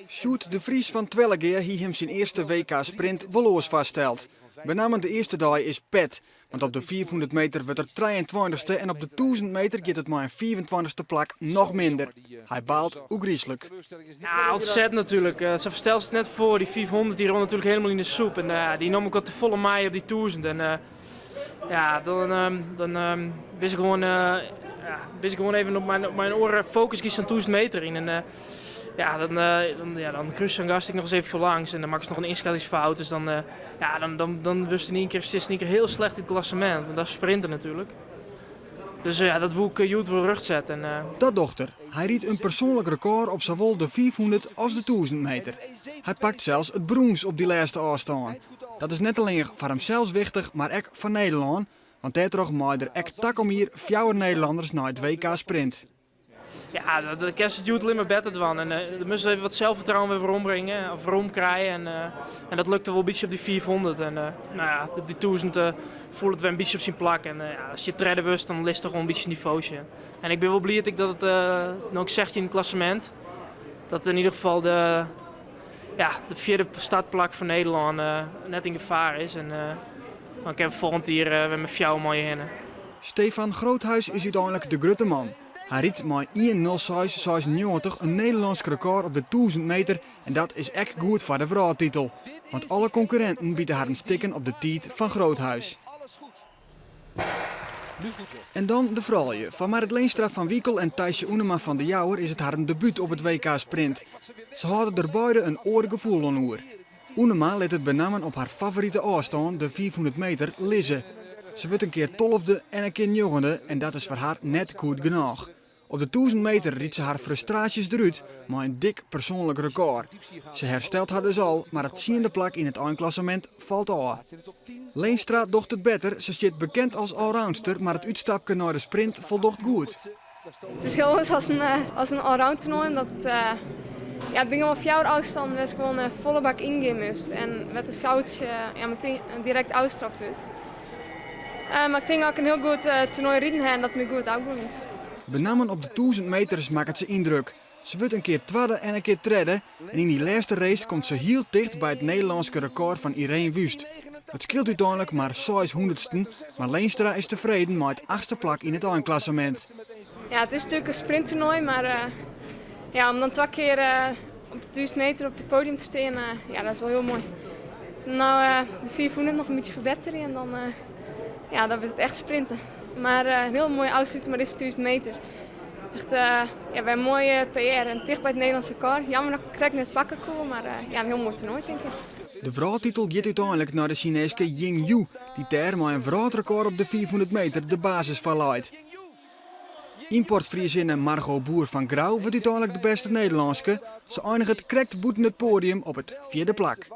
Sjoerd de Vries fan Twellegea hie him syn earste WK sprint wol oars foarsteld. Benammen de earste dei is pet, want op de 500 meter wurdt er trijeentweintichste en op de 1000 meter giet it mei in fiifentweintichste plak noch minder. Hy baalt oergriislik. Ja, ontzettend natuurlijk. Sa ferstelst it net foar. Dy 500 dy rûn natuerlik hielendal yn de soep en dy nom ik wat te folle mei op dy 1000. En ja, dan bist gewoan, ja, bist gewoan even op mei in oare focus giest sa'n 1000 meter yn. En ja, dan, ja, dan krúst sa'n gast ek noch ris even foarlangs en dan makkest noch in ynskattingsfout. Dus dan, ja, dan wurdst yn ien kear, sitst yn ien kear hiel slecht yn it klassemint. Want dat is sprinten natuerlik. Dus ja, dat woe ik hjoed wol rjochtsette. En Dat docht er. Hy rydt in persoanlik rekôr op sawol de 500 as de 1000 meter. Hy pakt sels it brûns op dy lêste ôfstân. Dat is net allinnich foar himsels wichtich, mar ek foar Nederlân, want dêrtroch meie der ek takom jier fjouwer Nederlanners nei it WK sprint. Ja, dat kinst it hjoed allinnich mar better dwaan. En dan moatst even wat zelfvertrouwen wer werombringe of weromkrije. En dat lukte wol in bytsje op dy 500. En no ja, op dy 1000 foel it wer in bytsje op syn plak. En ja, as je tredde wurdst, dan litst toch wol in bytsje nivo sjen. En ik bin wol bliid dat it no ik 16 yn it klassemint, dat yn ieder gefal de, ja, de fjirde startplak foar Nederlân net yn gefaar is. En dan kinne we folgjend jier wer mei fjouwer mei hinne. Stefan Groothuis is úteinlik de grutte man. Hy rydt mei 1.06.96 in Nederlânsk rekôr op de 1000 meter en dat is ek goed foar de wrâldtitel. Want alle konkurrinten bite harren stikken op de tiid fan Groothuis. En dan de froulju. Foar Marit Leenstra fan Wikel en Thijsje Oenema fan De Jouwer is it harren debút op it WK Sprint. Se hâlde der beide in oar gefoel oan oer. Oenema lit it benammen op har favorite ôfstân, de 500 meter, lizze. Se wurdt in kear 12e en in kear njoggende en dat is foar har net goed genôch. Op de 1000 meter rydt se har frustraasjes derút mei in dik persoanlik rekôr. Se herstelt har dus al, mar it tsiende plak yn it einklassemint falt ôf. Leenstra docht it better, se stiet bekend as allroundster, mar it útstapke nei de sprint foldocht goed. It is hiel oars as in allround toernoai, omdat it, ja, it binne gewoan fjouwer ôfstannen wêr'tst gewoan folle bak yngean moatst en wêr't de foutsje, ja, metien direkt ôfstraft wurdt. Mar ik tink dat ik in hiel goed toernoai riden ha en dat it my goed ôfgien is. Benammen op de 1000 meters makket se yndruk. Se wurdt in kear twadde en in kear tredde en yn dy lêste race komt se hiel ticht by it Nederlânske rekôr fan Ireen Wüst. It skeelt úteinlik mar seis hûndertsten, mar Leenstra is tefreden mei it achtste plak yn it einklassemint. Ja, it is natuerlik in sprinttoernoai, mar ja, om dan twa kear op 1000 meter op it podium te stean, ja, dat is wol hiel moai. No, de 500 noch in bytsje ferbetterje en dan, ja, dan wurdt it echt sprinten. Mar in hiel moaie ôfsluter mei dizze 1000 meter. Echt, ja, wer in moaie PR en ticht by it Nederlânsk rekôr. Jammer dat ik krekt net pakke koe, mar ja, in hiel moai toernoai tink ik. De wrâldtitel giet úteinlik nei de Sineeske Ying Yu, dy't dêr mei in wrâldrekôr op de 500 meter de basis foar leit. Ymportfriezinne Margot Boer fan Grou wurdt úteinlik de bêste Nederlânske. Se einiget krekt bûten it poadium op it fjirde plak.